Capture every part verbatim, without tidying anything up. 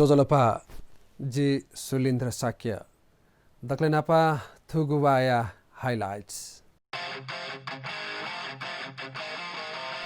ज्वजलपा, जि सुलिन्द्र शाक्य। दकलय् न्हापा थुगु वाःया highlights।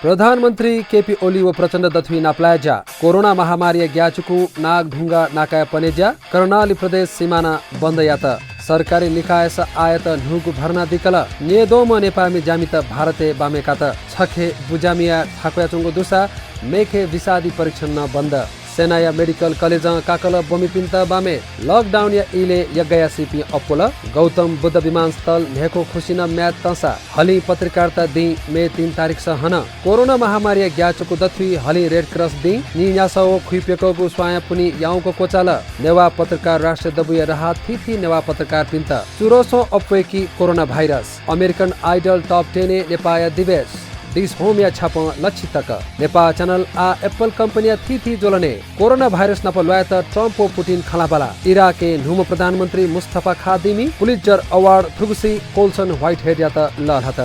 प्रधानमन्त्री केपी ओली व प्रचण्ड दथुइ नापलाये ज्या। कोरोना महामारीया ग्याःचिकु नागढुङ्गा नाकाय् पने ज्या। कर्णाली प्रदेश सिमाना बन्द यात। सरकारी निकायस आयत न्हूगु भर्ना दिकल। न्येद्वंम्ह नेपाःमि ज्यामित भारतय् बामे कात। छखे बुज्यामिया थाकुयाच्वंगु दुसा मेखे विषादी परीक्षण नं बन्द। सेनाया मेडिकल कलेजं काकल ब्वमिपिन्त बामे। लकडाउनया इलय् यग्गा यासेपिं अप्वल। गौतम बुद्ध विमानस्थल न्ह्याक्व खुसिनं म्याद तंसा। हलिं पत्रकारिता दिं मे तीन तारिखस हन। कोरोना महामारीया ग्याःचिकु दथुइ हलिं रेड क्रस दिं। नीन्यासः व खुइप्यकःगु स्वांया पुन्हि याउँक क्वचाल। नेवाः पत्रकार राष्ट्रिय दबूया राहत थीथी नेवाः पत्रकारपिन्त। चुरोसं अप्वय्की कोरोना भाइरस। अमेरिकन आइडल टप टेनय् नेपाःया दिवेश। डिश होमया छ्यापं लच्छि तक। नेपाः च्यानल आः एप्पल कम्पनीया थीथी ज्वलनय्। कोरोना भाइरस नाप ल्वायेत ट्रम्प व पुटिन खँल्हाबल्हा। इराकय् न्हूम्ह प्रधानमन्त्री मुस्तफा खादिमी पुलिट्जर अवार्ड थुगुसी कोल्सन ह्वाइटहेडयात लःल्हात।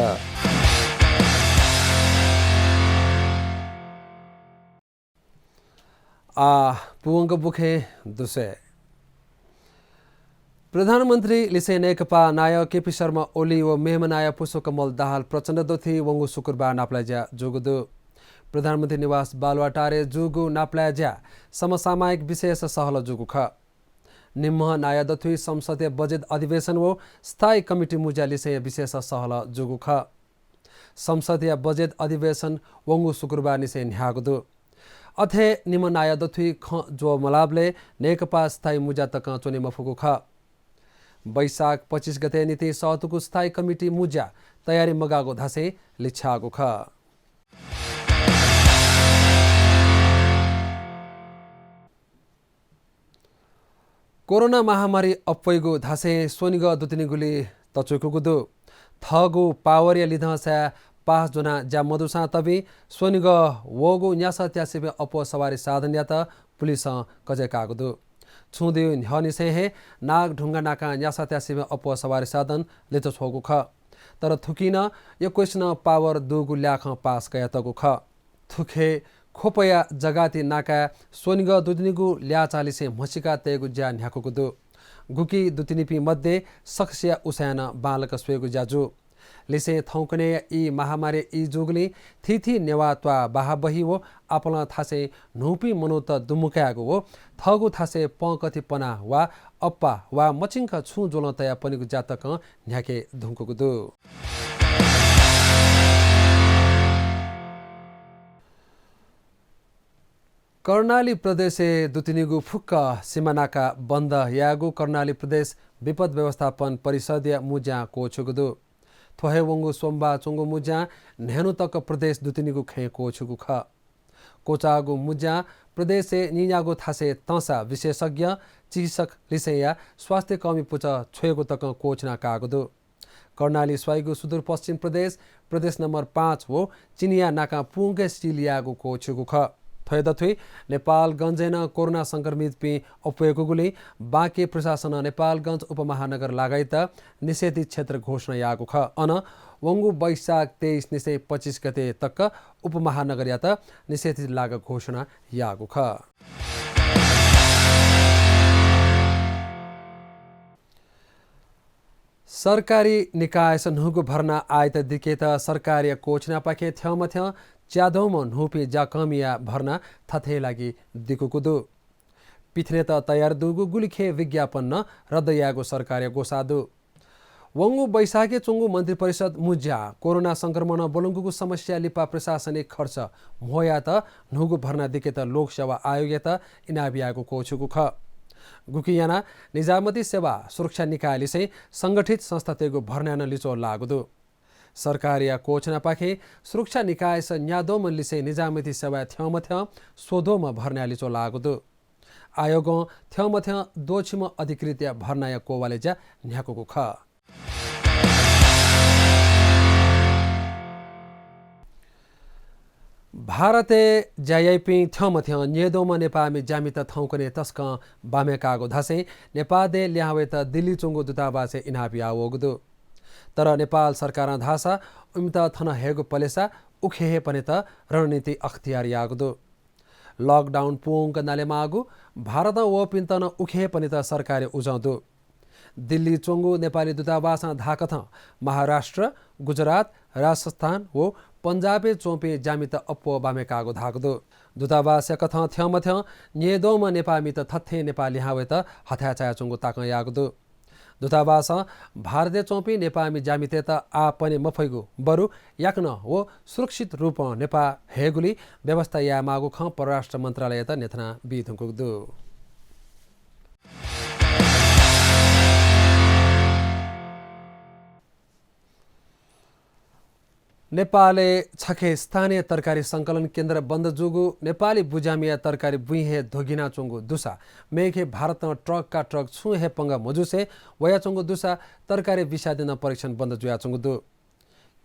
आः पूवंक बुखें दुसे। प्रधानमन्त्री लिसें नेकपा नायः केपी शर्मा ओली व मेम्ह नायः पुष्पकमल दाहाल प्रचण्ड दथुइ वंगु शुक्रबार नापलाये ज्या जूगु दु। प्रधानमन्त्री निवास बालुवाटारय् जूगु नापलाये ज्या समसामयिक विषयस सहलह जूगु खः। निम्ह नायः दथुइ संसदया बजेट अधिवेशन व स्थायी कमिटी मुज्या लिसेंया विषयस सहलह जूगु खः। संसदया बजेट अधिवेशन वंगु शुक्रबारनिसें न्ह्याःगु दु। अथे निम्ह नायः दथुइ खँ ज्वःमलाबलय् नेकपा स्थायी मुज्या तकं च्वने मफुगु खः। वैशाख पच्चिस गते निंतिं सःतूगु स्थायी कमिटी मुज्या तयारी मगाःगु धासें लिछ्याःगु खः। कोरोना महामारी अप्वइगु धासें स्वनिगः दुतिनिगुलि तच्वय्कूगु दु। थःगु पावरया लिधंसाय् पास ज्वनाः ज्या मदुसां तबिं स्वनिगः वःगु न्यासः त्यासेपिं अप्वः सवारी साधनयात पुलिसं कजय्काःगु दु। छुं दियो न्ह्यःनिसें हे नागढुङ्गा नाकां न्यासः त्यासेपिं अप्वः सवारी साधन लिच्वछ्वःगु खः। तर थुकिं नं यक्वसिनं पावर दुगु ल्याखं पास कयातःगु खः। थुखे ख्वपया जगाति नाकाय् स्वनिगः दुतिनिगु ल्याःचाःलिसें म्हसीका तयेगु ज्या न्ह्याकूगु दु। गुकी दुतिनिपिं मध्ये सकसिया उसाँय् नं बांलाक स्वयेगु ज्या जू। लिसें थौंकन्हय्या ई महामारी ई जूगुलिं थीथी नेवाः त्वाः बाहाबही व आपालं थासय् न्हूपिं मनूत दुमुकायेगु व थःगु थासय् पंकथि पनाः वा अप्पा वा मचिंक छुं ज्वलं तयाः पनेगु ज्या तकं न्ह्याके धुंकूगु दु। कर्णाली प्रदेशय् दुतिनिगु फुक्क सिमानाका बन्द यायेगु कर्णाली प्रदेश विपद व्यवस्थापन परिषदया मुँज्यां क्वःछ्यूगु दु। थ्व हे वंगु सोमबार च्वंगु मुँज्यां न्हय्न्हु तक प्रदेश दुतिनिगु खँय् क्वःछ्यूगु खः। क्वचाःगु मुँज्यां प्रदेशय् नीन्यागू थासय् तंसा विशेषज्ञ, चिकित्सक लिसेंया स्वास्थ्यकर्मी पुचः छ्वयेगु तकं क्वःछिना काःगु दु। कर्णाली स्वाइगु सुदूरपश्चिम प्रदेश, प्रदेश नम्बर पाँच व चिनियाँ नाकां पूवंके सिल यायेगु क्वःछ्यूगु खः। थ्व हे दथुइ नेपालगञ्जय् नं कोरोना संक्रमितपिं अप्वय्कूगुलिं बाँके प्रशासनं नेपालगञ्ज उपमहानगर लागायत निषेधित क्षेत्र घोषणा याःगु खः। अन वंगु वैशाख तेइस निसें पच्चिस गते तक उपमहानगरयात निषेधित लागा घोषणा याःगु खः। सरकारी निकायस न्हूगु भर्ना आयत दिकेत सरकारया क्वःछिनापाखें थ्यंमथ्यं च्याद्वंम्ह न्हूपिं ज्याकःमिया भर्ना थथें लागि दिकूगु दु। पिथनेत तयार दुगु गुलिखे विज्ञापन नं रद्द यायेगु सरकारया ग्वसाः दु। वंगु वैशाखय् च्वंगु मन्त्रिपरिषद मुँज्यां कोरोना संक्रमणं ब्वलंकूगु समस्या लिपा प्रशासनिक खर्च म्हो यायेत न्हूगु भर्ना दिकेत लोकसेवा आयोगयात इनाप यायेगु क्वःछ्यूगु खः। गुकिं यानाः निजामती सेवा सुरक्षा निकायलिसें संगठित संस्थातय्गु भर्नाय् नं लिच्वः लाःगु दु। सरकारया क्वःछिनापाखें सुरक्षा निकायस न्याद्वःम्ह लिसें निजामती सेवाय् थ्यंमथ्यं स्वद्वःम्ह भर्नाय् लिच्वः लाःगु दु। आयोगं थ्यंमथ्यं द्वःछिम्ह अधिकृतया भर्नाया क्ववालय् ज्या न्ह्याकूगु खः। भारतय् ज्या याइपिं थ्यंमथ्यं न्येद्वंम्ह नेपाःमि ज्यामित थौंकन्हय् तसकं बाम्हय्काःगु धासें नेपाः देय् लिहां वयेत दिल्ली च्वंगु दूतावासय् इनाप याः वःगु दु। तर नेपाल सरकारं धाःसा इमित थन हयेगु पलेसा उखे हे पनेत रणनीति अख्तियार याःगु दु। लकडाउन पूवंक नालेमाःगु भारतं वःपिन्त नं उखे हे पनेत सरकारया उजं दु। दिल्ली च्वंगु नेपाली दूतावासं धाःकथं महाराष्ट्र, गुजरात, राजस्थान व पन्जाबय् च्वंपिं ज्यामित अप्वः बामे काःगु धाःगु दु। दूतावासया कथं थ्यंमथ्यं न्यय्द्वंम्ह नेपाःमित थथें नेपाः लिहां वयेत हथाय् चायाच्वंगु ताकं याःगु दु। दूतावासं भारतय् च्वंपिं नेपाःमि ज्यामितय्त आः पने मफइगु, बरु याकनं व सुरक्षित रूपं नेपाः हयेगुली व्यवस्था यायेमाःगु खँ परराष्ट्र मन्त्रालययात न्ह्यथना बी धुंकूगु दु। नेपालय् छखे स्थानीय तरकारी संकलन केन्द्र बन्द जूगु नेपाली बुज्यामिया तरकारी बुँइ हे ध्वगिनाच्वंगु दुसा मेखे भारतं ट्रकका ट्रक छुं हे पंगः मजुसे वयाच्वंगु दुसा तरकारी विषादी नं परीक्षण बन्द जुयाच्वंगु दु।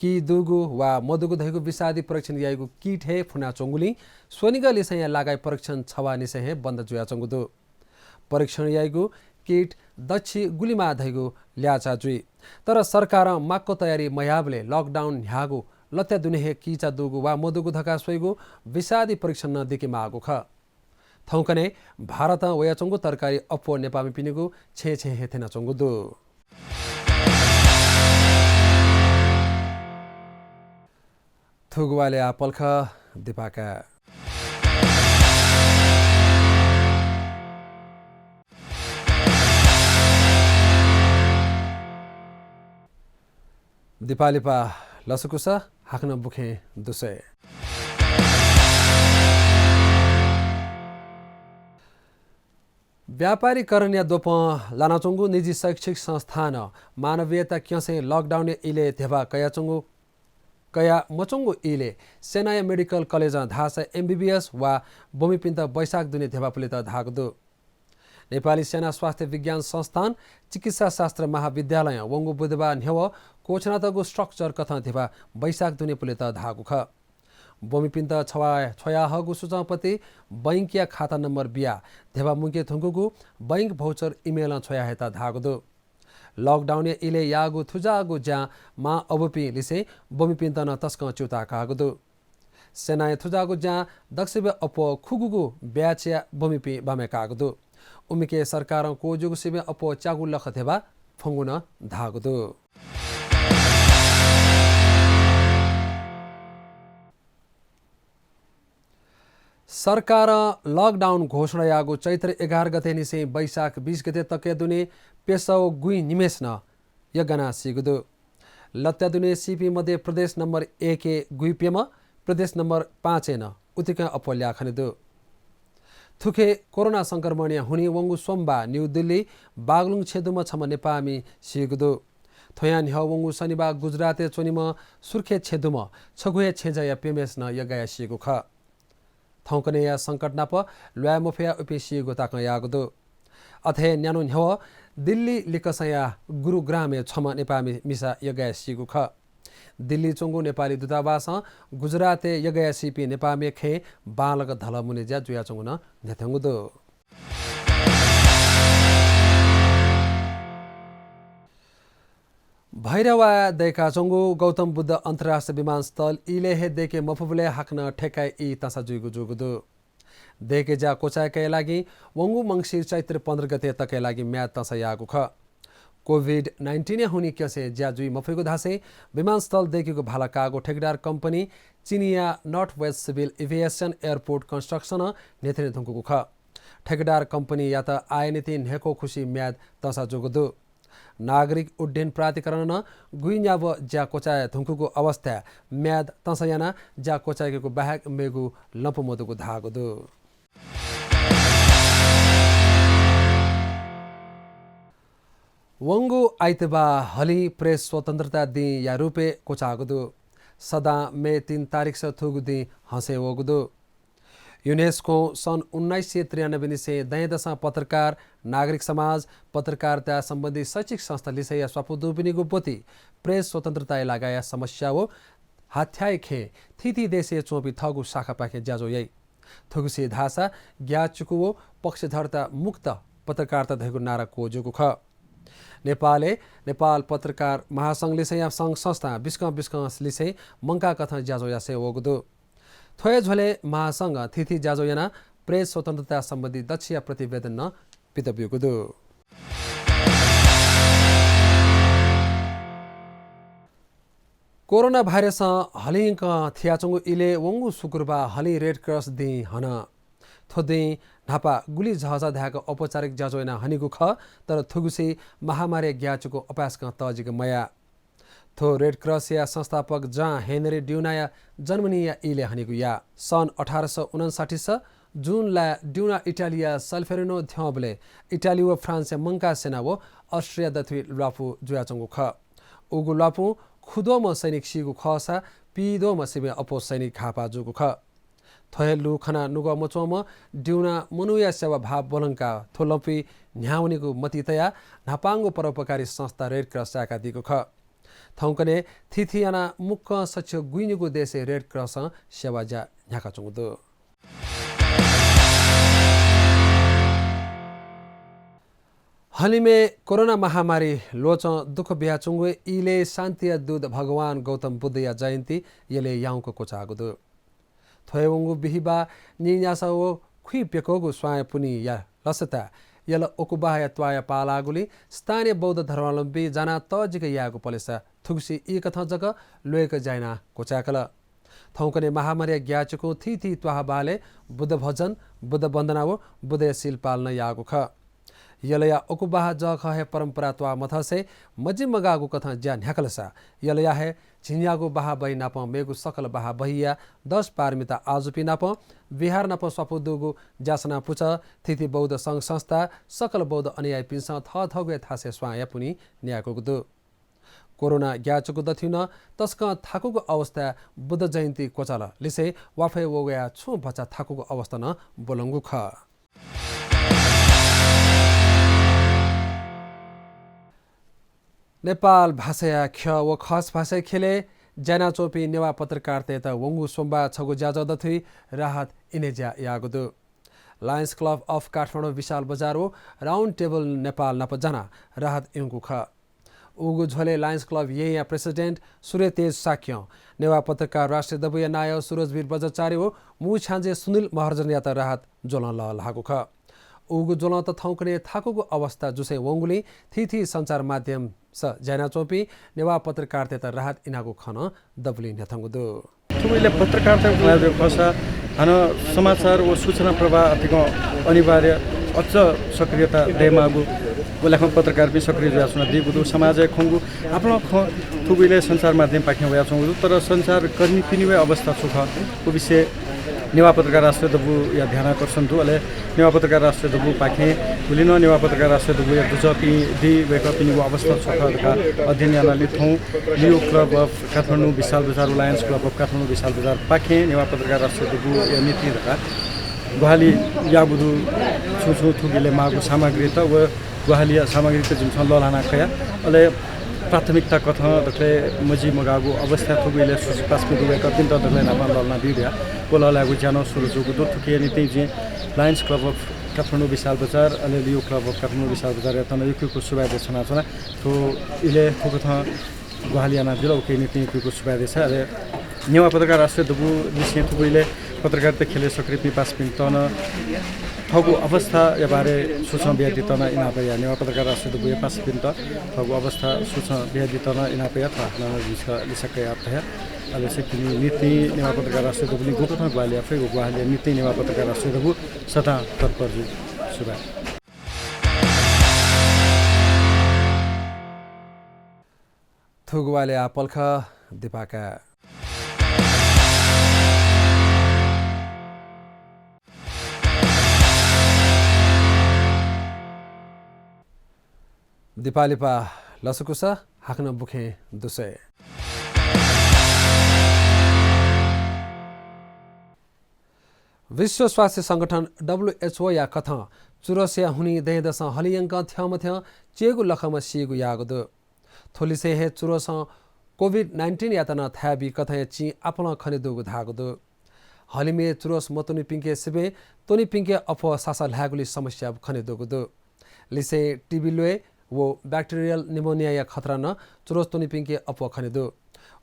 की दुगु वा मदुगु धइगु विषादी परीक्षण याइगु किट हे फुनाच्वंगुलिं स्वनिगः लिसेंया लागाइ परीक्षण छवाः निसें हे बन्द जुयाच्वंगु दु। परीक्षण याइगु किट दच्छि गुलिमाः धइगु ल्याःचाः जुइ। तर सरकारं माक्व तयारी मयाःबलय् लकडाउन न्ह्याःगु लत्या दुने हे किचा दुगु वा मदुगु धकाः स्वइगु विषादी परीक्षण नं दिके माःगु खः। थौंकन्हय् भारतं वयाच्वंगु तरकारी अप्वः नेपाःमिपिनिगु छेँय् छेँय् हे थ्यनाच्वंगु दु। थुगु वालय् आः पलख दिपाका। दिपालिपा लसकुस, हाकनं बुखें दुसय्। व्यापारीकरणया द्वपं लानाच्वंगु निजी शैक्षिक संस्थानं मानवीयता क्यँसें लकडाउनया इलय् ध्यबा कयाच्वंगु, कया मच्वंगु इलय् सेनाया मेडिकल कलेजं धाःसा एमबीबीएस वा ब्वमिपिन्त वैशाख दुने ध्यबा पुलेत धाःगु दु। नेपाली सेना स्वास्थ्य विज्ञान संस्थान चिकित्सा शास्त्र महाविद्यालयं वंगु बुधबार न्ह्यवः क्वछुनातःगु स्ट्रक्चर कथं ध्यबा वैशाख दुने पुलेत धाःगु खः। ब्वमिपिन्त छ्वया, छ्वयाहःगु सूचंपति बैंकया खाता नम्बर बियाः ध्यबा मुंके धुंकूगु बैंक भौचर इमेलं छ्वयाहयेत धाःगु दु। लकडाउनया इलय् याःगु थुजाःगु ज्यां मां अबुपिं लिसें ब्वमिपिन्त नं तसकं च्यूताः काःगु दु। सेनाया थुजाःगु ज्यां दक्वसिबय् अप्वः खुगूगु ब्याचया ब्वमिपिं बामे काःगु दु। उमिके सरकारं क्वःज्यूगु सिबें अप्वः च्यागू लख ध्यबा फ्वंगु नं धाःगु दु। सरकारं लकडाउन घोषणा याःगु चैत्र एघार गते निसें वैशाख बीस गते तकया दुने प्यसः व गुँइ निम्हेसिनं यग्गानाः सीगु दु। लत्या दुने सीपिं मध्ये प्रदेश नम्बर एकय् गुँइ प्यम्ह, प्रदेश नम्बर पाँचय् नं उतिकं अप्वः ल्याः खने दु। थुखे कोरोना संक्रमणया हुनिं वंगु सोमबाः न्यू दिल्ली बागलुङ छेँ दुम्ह छम्ह नेपाःमि सीगु दु। थ्वयां न्ह्यः वंगु शनिबाः गुजरातय् च्वनीम्ह सुर्खेत छेँ दुम्ह छगू हे छेँजःया प्यम्हेसिनं यग्गाया सीगु खः। थौंकन्हय्‌या संकट नाप ल्वाये मफयाः उपिं सीगु ताकं याःगु दु। अथे हे न्यान्हु न्ह्यः दिल्ली लिक्कसंया गुरुग्रामय् छम्ह नेपाःमि मिसा यग्गाया सीगु खः। दिल्ली च्वंगु नेपाली दूतावासं गुजरातय् यग्गाया सीपिं नेपाःमिया खँय् बांलाक धलः मुने ज्या जुयाच्वंगु नं न्ह्यथंगु दु। भैरवाय् दय्‌काच्वंगु गौतम बुद्ध अन्तर्राष्ट्रिय विमानस्थल इलय् हे दय्‌के मफुबलय् हाकनं ठेक्काय् ई तंसा जुइगु जूगु दु। दय्‌के ज्या क्वचाय्‌केया लागि वंगु मंसिर चैत्र पन्ध्र गते तकया लागि म्याद तंसा याःगु खः। कोभिड नाइन्टिनया हुनिं क्यसें ज्या जुइ मफइगु धासें विमानस्थल दय्‌केगु भाला काःगु ठेकेदार कम्पनी चिनिया north west civil aviation airport कन्स्ट्रक्सनं न्ह्यथने धुंकूगु खः। ठेकेदार कम्पनीयात आःया निंतिं न्हय्‌क्व खुसि म्याद तंसा जूगु दु। नागरिक उड्डयन प्राधिकरणं गुँइ न्याब्व ज्या क्वचाये धुंकूगु अवस्थाय् म्याद तंसा यानाः ज्या क्वचाय्‌केगु बाहेक मेगु लँपु मदुगु धाःगु दु। वंगु आइतबाः हलिं प्रेस स्वतन्त्रता दिंया रूपय् क्वचाःगु दु। सदां मे तीन तारिखस थुगु दिं हँसय् वःगु दु। युनेस्कों सन् उन्नाइस सय त्रियानब्बे निसें दँय्‌दसं पत्रकार, नागरिक समाज, पत्रकारिता सम्बन्धी शैक्षिक संस्था लिसेया स्वापू दुपिनिगु ब्वति प्रेस स्वतन्त्रताया लागाया समस्या व हाथ्याःया खँय् थीथी देशय् च्वंपिं थःगु शाखापाखें ज्याझ्वः याइ। थुगुसी धाःसा ग्याःचिकु व पक्षधरता मुक्त पत्रकारिता धइगु नारा क्वःजूगु खः। नेपालय् नेपाल पत्रकार महासंघ लिसेया संघ संस्थां बिस्कं बिस्कं लिसें मंकाः कथं ज्याझ्वः यासें वःगु दु। थ्व हे झ्वलय् महासंघं थीथी ज्याझ्वः यानाः प्रेस स्वतन्त्रता सम्बन्धी दच्छिया प्रतिवेदन नं पित ब्यूगु दु। कोरोना भाइरसं हलिंक थियाच्वंगु इलय् वंगु शुक्रबार हलिं रेड क्रस दिं हन। थ्व दिं न्हापा गुलि झःझः धाय्क औपचारिक ज्याझ्वः याना हनीगु खः, तर थुगुसी महामारीया ग्याःचिकु अपाय्सकं तःजिक मयाः। थ्व रेड क्रसया संस्थापक जाँ हेनरी ड्युनाया जन्मदिनया इलय् हनीगु याः। सन् अठार सय उनन्साठी स जुन लाय् ड्युना इटालीया सल्फेरिनो ध्यंबलय् इटाली व फ्रान्सया मंकाः सेना व अस्ट्रिया दथुइ ल्वापु जुयाच्वंगु खः। उगु ल्वापुं खुद्वःम्ह सैनिक सीगु खःसा पीद्वःम्ह सिबें अप्वः सैनिक घाःपाः जूगु खः। थ्व हे लु खनाः नुगः मच्वंम्ह ड्युनां मनूया सेवा भाव ब्वलंकाः थ्व लँपुइ न्ह्यावनीगु मतिइ तयाः न्हापांगु परोपकारी संस्था रेड क्रस चाय्कादीगु खः। थौंकन्हय् थीथी यानाः मुक्कं सछि गुइनिगू देशय् रेड क्रसं सेवा ज्या न्ह्याकाच्वंगु दु। हलिमय् कोरोना महामारी ल्वचं दुःख बियाच्वंगु इलय् शान्तिया दूत भगवान गौतम बुद्धया जयन्ती यलय् याउँक क्वचाःगु दु। थ्व हे वंगु बिहिबाः नीन्यासः व खुइप्यक्वःगु स्वांया पुन्हिया लसताय् यल ओकुबाहाया त्वाःया पाः लाःगुलिं स्थानीय बौद्ध धर्मावलम्बी जानाः तःजिक यायेगु पलेसा थुगुसी ई कथं जक ल्वय्क ज्या यानाः क्वचाय्कल। थौंकन्हय् महामारीया ग्याःचिकुं थीथी त्वाःबालय् बुद्ध भजन, बुद्ध वन्दना व बुद्धया शील पालन याःगु खः। यलया ओकुबाहा जःखः हे परम्परा त्वाः मथःसय् मजिमगाःगु कथं ज्या न्ह्याकलसा यलया हे झिंन्यागू बाहा बहि नापं मेगु सकल बाहा बहिया दश पारमिता आजुपिं नाप विहार नाप स्वापू दुगु ज्यासना पुचः थीथी बौद्ध संघ संस्था सकल बौद्ध अनुयायीपिन्सं थःथःगु हे थासय् स्वांया पुन्हि न्यायेकूगु दु। कोरोना ग्याःचिकु दथुइ नं तसकं थाकुगु अवस्थाय् बुद्ध जयन्ती क्वचाल लिसें वाफय् वःगुया छुं भचा थाकुगु अवस्था नं ब्वलंगु खः। नेपाल भाषाया ख्यः व खस भाषाया ख्यलय् ज्या यानाच्वंपिं नेवाः पत्रकारतय्त वंगु सोमबार छगू ज्याझ्वः दथुइ राहत इनेज्या याःगु दु। Lions Club of Kathmandu विशाल बजार व Round Table नेपाल नाप जानाः राहत इयंकू खः। उगु झ्वलय् Lions Club येँया president सूर्यतेज शाक्यं नेवाः पत्रकार राष्ट्रिय दबूया नायः सुरजवीर बज्राचार्य व मू छ्याञ्जे सुनिल महर्जनयात राहत ज्वलं लःल्हाःगु खः। उगु ज्वलंत थौंकन्हय् थाकुगु अवस्था जुसें वंगुलिं थीथी सञ्चार माध्यमस ज्या यानाच्वंपिं नेवाः पत्रकारतय्त राहत इनागु खँ नं दबुलिइ न्ह्यथंगु दु। थुगु इलय् पत्रकारतय् खँ ल्हायेगु खःसा हानं समाचार व सूचना प्रवाह अतिकं अनिवार्य, अझ सक्रियता दयेमाःगु, व ल्याखं पत्रकारपिं सक्रिय जुयाच्वनादीगु दु। समाजय् खंगु आपालं खँ थुगु इलय् सञ्चार माध्यमपाखें वयाच्वंगु दु, तर सञ्चारकर्मीपिनि व अवस्था छु खः, व विषय नेवाः पत्रकार राष्ट्रिय दबूया ध्यानाकर्षण दु। अले नेवाः पत्रकार राष्ट्रिय दबूपाखें गुलि नं नेवाः पत्रकार राष्ट्रिय दबूया दुजःपिं दी, वय्कःपिनिगु अवस्था छु खः धकाः अध्ययन यानाः लि थौं Leo Club of Kathmandu विशाल बजार व Lions Club of Kathmandu विशाल बजारपाखें नेवाः पत्रकार राष्ट्रिय दबूया निंतिं धकाः ग्वाहालि याःगु दु। छुं छुं थुगु इलय् माःगु सामग्रीत व ग्वाहालिया सामग्रीत जिमिसं लःल्हाना कया। अले प्राथमिकता कथं दकलय् मजिमगाःगु अवस्था थुगु इलय् सुसु पासापिं दु, वय्कःपिन्त दकलय् न्हापां लःल्हाना बी धया व लःल्हायेगु ज्या नं सुरु जूगु दु। थुकिया निंतिं जिं Lions Club of Kathmandu विशाल बजार अले Leo Club of Kathmandu विशाल बजारयात नं यक्व यक्व सुभाय् देछानाच्वना। थ्व इलय् थुकथं ग्वाहालि यानादिल, उकिया निंतिं यक्व यक्व सुभाय् देछाये। अले नेवाः पत्रकार राष्ट्रिय दबू लिसें थुगु इलय् पत्रकारिता ख्यलय् सक्रियपिं पासापिन्त नं थःगु अवस्थाया बारे सूचं बियादीत नं इनाप या। नेवाः पत्रकार राष्ट्रिय दबूया पासापिन्त थःगु अवस्था सूचं बियादीत नं इनाप या। थ्व हानं जिमिसं लिसः कयाः धया। अले छिकपिनि निंतिं नेवाः पत्रकार राष्ट्रिय दबूलिं गुकथं ग्वाहालि याये फइ, व ग्वाहालिया निंतिं नेवाः पत्रकार राष्ट्रिय दबू सदां तत्पर जुइ। सुभाय्। थुगु ग्वाहालिया पलख दिपाका। दिपालिपा लसकुस, हाकनं बुखें दुस्वये। विश्व स्वास्थ्य संगठन, डब्ल्युएचओ या कथं चुरसया हुनिं दँय्‌दसं हलिंयंकं थ्यंमथ्यं च्येगू लखंम्ह सीगु याःगु दु। थ्व लिसें हे चुरसं कोभिड नाइन्टिनयात नं थाय् बी कथंया चिं आपालं खनेदुगु धाःगु दु। हलिमय् चुरस मत्वनीपिंके सिबें त्वनीपिंके अप्वः सासः ल्हायेगुलिइ समस्या खनेदुगु दु। लिसें टिबी ल्वय् व ब्याक्टेरियल निमोनियाया खतरा नं चुरस त्वनीपिंके अप्वः खने दु।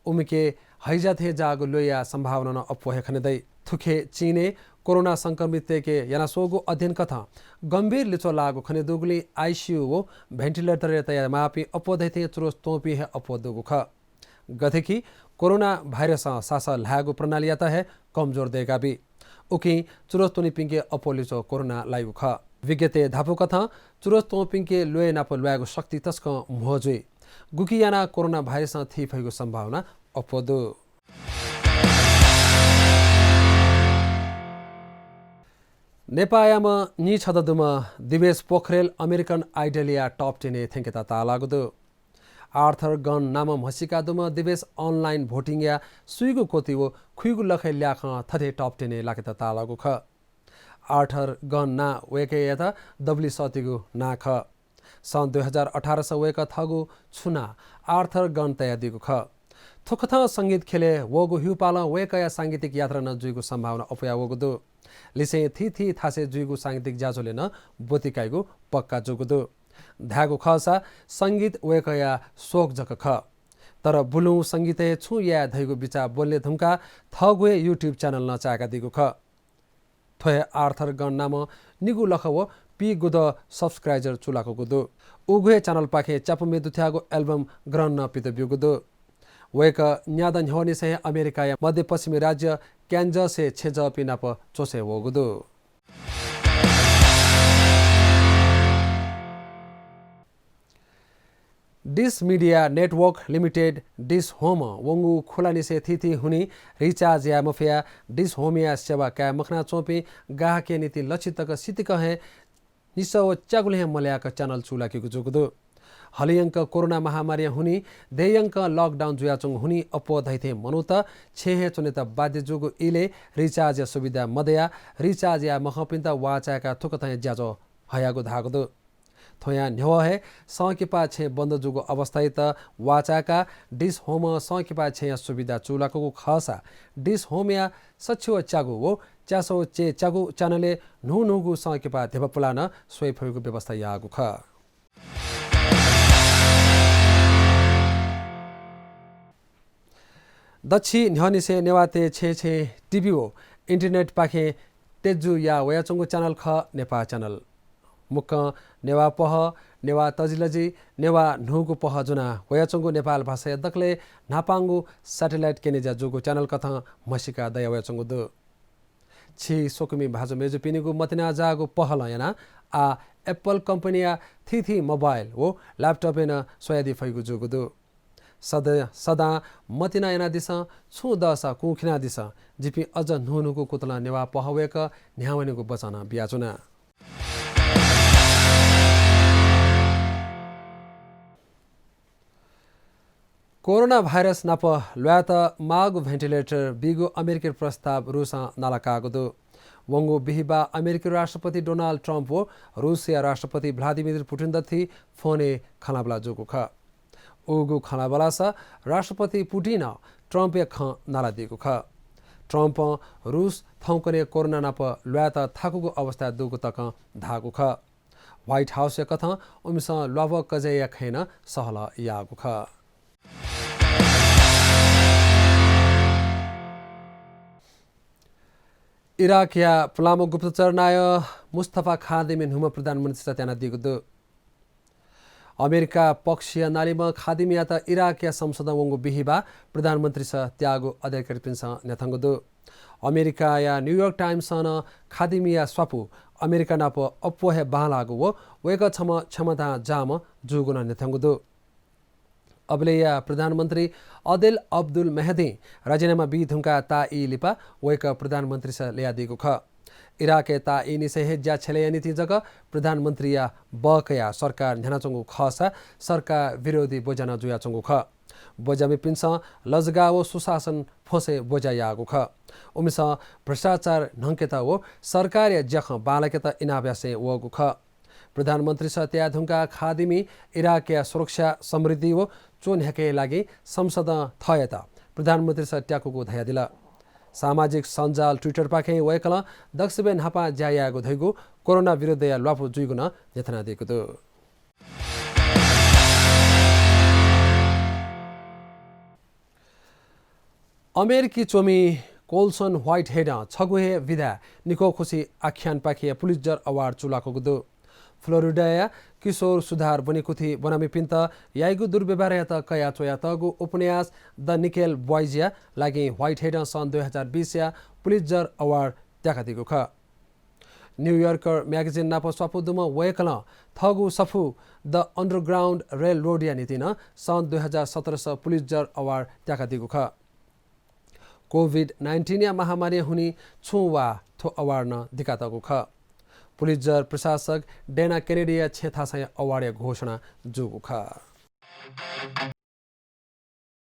उमिके हैजा थें जाःगु ल्वय्‌या सम्भावना नं अप्वः हे खने दइ। थुखे चिने कोरोना संक्रमिततय्के यानास्वःगु अध्ययन कथं गम्भीर लिच्वः लाःगु खनेदुगुलिं आइसियु व भेन्टिलेटरय् तयामाःपिं अप्वः धइथें चुरोट त्वंपिं हे अप्वः दुगु खः। गथे कि कोरोना भाइरसं सासः ल्हायेगु प्रणालीयात हे कमजोर दय्काबी। उकिं चुरोट त्वनीपिंके अप्वः लिच्वः कोरोना लाइगु खः। विज्ञतय् धापू कथं चुरोट त्वंपिंके ल्वय् नाप ल्वायेगु शक्ति तसकं म्हो जुइ। गुकी यानाः कोरोना भाइरसं थी फइगु सम्भावना अप्वः दु। नेपाःयाम्ह नीछदँ दुम्ह दिवेश पोखरेल American Idol या top ten-य् थ्यंकेत ताःलाःगु दु। आर्थर गन नामं म्हसीका दुम्ह दिवेश online voting-या सुइगु क्वति व खुइगु लखय् ल्याखं थथे top ten-य् लाकेत ताःलाःगु खः। आर्थर गन नां वय्कःयात दबुलिइ सःतीगु नां खः। सन् दुई हजार अठारस वय्कः थःगु छुं नां आर्थर गन तयादीगु खः। थुकथं संगीत ख्यलय् वःगु ह्यूपालं वय्कःया सांगीतिक यात्रा नं जुइगु सम्भावना अप्वया वःगु दु। लिसें थीथी थासय् जुइगु सांगीतिक ज्याझ्वलय् नं ब्वति काइगु पक्का जूगु दु। धायेगु खःसा संगीत वय्कःया सोख जक खः। तर बुलुं संगीतय् छुं याये धइगु बिचाः ब्वलय् धुंकाः थःगु हे YouTube channel नं चाय्कादीगु खः। थ्व हे आर्थर गन नामं निगू लख व पीगुदँ subscriber चूलाकूगु दु। उगु हे channel पाखें च्यापु म्ये दुथ्याःगु album ग्रहण नं पित ब्यूगु दु। वय्कः न्यादँ न्ह्यवंनिसें हे अमेरिकाया मध्यपश्चिमी राज्य क्यान्जसय् छेँजःपिं नाप च्वछय् वःगु दु। Dish Media Network Limited, Dish Home, वंगु खुलानिसें थीथी हुनिं recharge याये मफयाः Dish Home-या सेवा काये मखनाच्वंपिं गाहकया निंतिं लक्षित तक सितिकं हे निसः व च्यागुलिं हे मल्याक channel चूलाकीगु जूगु दु। हलिंयंक कोरोना महामारीया हुनिं देय्‌यंक lockdown जुयाच्वंगु हुनिं अप्वः धइथें मनूत छेँय् हे च्वनेत बाध्य जूगु इलय् recharge-या सुविधा मदयाः recharge याये मखंपिन्त वाःचाय्काः थुकथं हे ज्याझ्वः हयागु धाःगु दु। थ्वयां न्ह्यवः हे संकिपा छेँ बन्द जूगु अवस्थायात वाःचाय्काः Dish Home-ं संकिपा छेँया सुविधा चूलाकूगु खःसा Dish Home-या सछि व च्यागू व च्यासः व च्यय् च्यागू channel-य् न्हून्हूगु संकिपा धिबा पुलाः नं स्वये फइगु व्यवस्था याःगु खः। दच्छि न्ह्यःनिसें नेवाःतय् छेँय् छेँय् TV व internet पाखें तेजु याः वयाच्वंगु channel खः नेपाः channel। मुक्कं नेवाः पहः, नेवाः तजिलजि, नेवाः न्हूगु पहः ज्वना वयाच्वंगु नेपाल भाषाया दकलय् न्हापांगु satellite क्यनेज्या जूगु channel कथं म्हसीका दया वयाच्वंगु दु। छि स्वकुमि भाजु मय्जुपिनिगु मतिनाजाःगु पहलं यानाः आः Apple कम्पनीया थीथी mobile व laptop-य् नं स्वयादी फइगु जूगु दु। सद-, सदां मतिना यानादिसँ, छुं दःसा कुंखिनादिसँ। जिपिं अझ न्हून्हूगु कुतलं नेवाः पहः वय्क न्ह्यावनेगु बचं नं बियाच्वना। कोरोना भाइरस नाप ल्वायेत माःगु ventilator बीगु अमेरिकी प्रस्ताव रूसं नालाकाःगु दु। वंगु बिहिबाः अमेरिकी राष्ट्रपति डोनाल्ड ट्रम्प व रूसया राष्ट्रपति भ्लादिमिर पुटिन दथुइ फोनय् खँल्हाबल्हा जूगु खः। उगु खँल्हाबल्हास राष्ट्रपति पुटिनं ट्रम्पया खँ नालादीगु खः। ट्रम्पं रूस थौंकन्हय् कोरोना नाप ल्वायेत थाकुगु अवस्थाय् दुगु तकं धाःगु खः। White House-या कथं उमिसं ल्वाभः कजय्या खँय् नं सहलह याःगु खः। इराकया पुलांम्ह गुप्तचर नायः मुस्तफा खादिमी न्हूम्ह प्रधानमन्त्रीस त्यानादीगु दु। अमेरिका पक्षया नालीम्ह खादिमीयात इराकया संसदं वंगु बिहिबाः प्रधानमन्त्रीस त्याःगु अधिकारीपिन्सं न्ह्याथंगु दु। अमेरिकाया न्यूयोर्क टाइम्सं नं खादिमीया स्वापू अमेरिका नाप अप्वः हे बांलाःगु व वय्कः छम्ह क्षमतां जाःम्ह जूगु नं न्ह्याथंगु दु। अबलय्या प्रधानमन्त्री अदेल अब्दुल मेहदीं राजीनामा बी धुंकाः ताःई लिपा वय्कः प्रधानमन्त्रीस ल्ययादीगु खः। इराकय् ताःईनिसें हे ज्या छ्यलेया निंतिं जक प्रधानमन्त्रीया बः कयाः सरकार न्ह्यानाच्वंगु खःसा सरकार विरोधी ब्वज्या नं जुयाच्वंगु खः। ब्वज्यामिपिन्सं लजगाः व सुशासन फ्वंसे ब्वज्या याःगु खः। उमिसं भ्रष्टाचार न्हंकेत व सरकारया ज्याखँ बांलाकेत इनाप यासें वःगु खः। प्रधानमन्त्रीस त्याये धुंकाः खादिमी इराकया सुरक्षा, समृद्धि व च्वन्ह्याकेया लागि संसदं थःयात प्रधानमन्त्रीस त्याकूगु धयादिल। सामाजिक सञ्जाल Twitter पाखें वय्कलं दक्वसिबय् न्हापां ज्या यायेगु धइगु कोरोना विरुद्धया ल्वापु जुइगु नं न्ह्यथनादीगु दु। अमेरिकी च्वमि कोल्सन ह्वाइटहेडं छगू हे विधा निकोखुसी आख्यानपाखें पुलित्जर अवार्ड चूलाकूगु दु। फ्लोरिडाया किशोर सुधार ब्वनेकुथि ब्वनामिपिन्त याइगु दुर्व्यवहारयात कयाच्वयातःगु उपन्यास द निकेल ब्वाइजया लागि ह्वाइटहेडं सन् दुई हजार बिसया पुलित्जर अवार्ड त्याकादीगु खः। न्यू योर्कर म्यागजिन नाप स्वापू दुम्ह वय्कलं थःगु सफू द अन्डरग्राउन्ड रेलरोडया निंतिं नं सन् दुई हजार सत्रस पुलित्जर अवार्ड त्याकादीगु खः। कोभिड नाइन्टिनया महामारीया हुनिं छुं वा थ्व अवार्ड नं दिकातःगु खः। पुलित्जर प्रशासक डेना केनेडीया छेँथासय् अवार्डया घोषणा जूगु खः।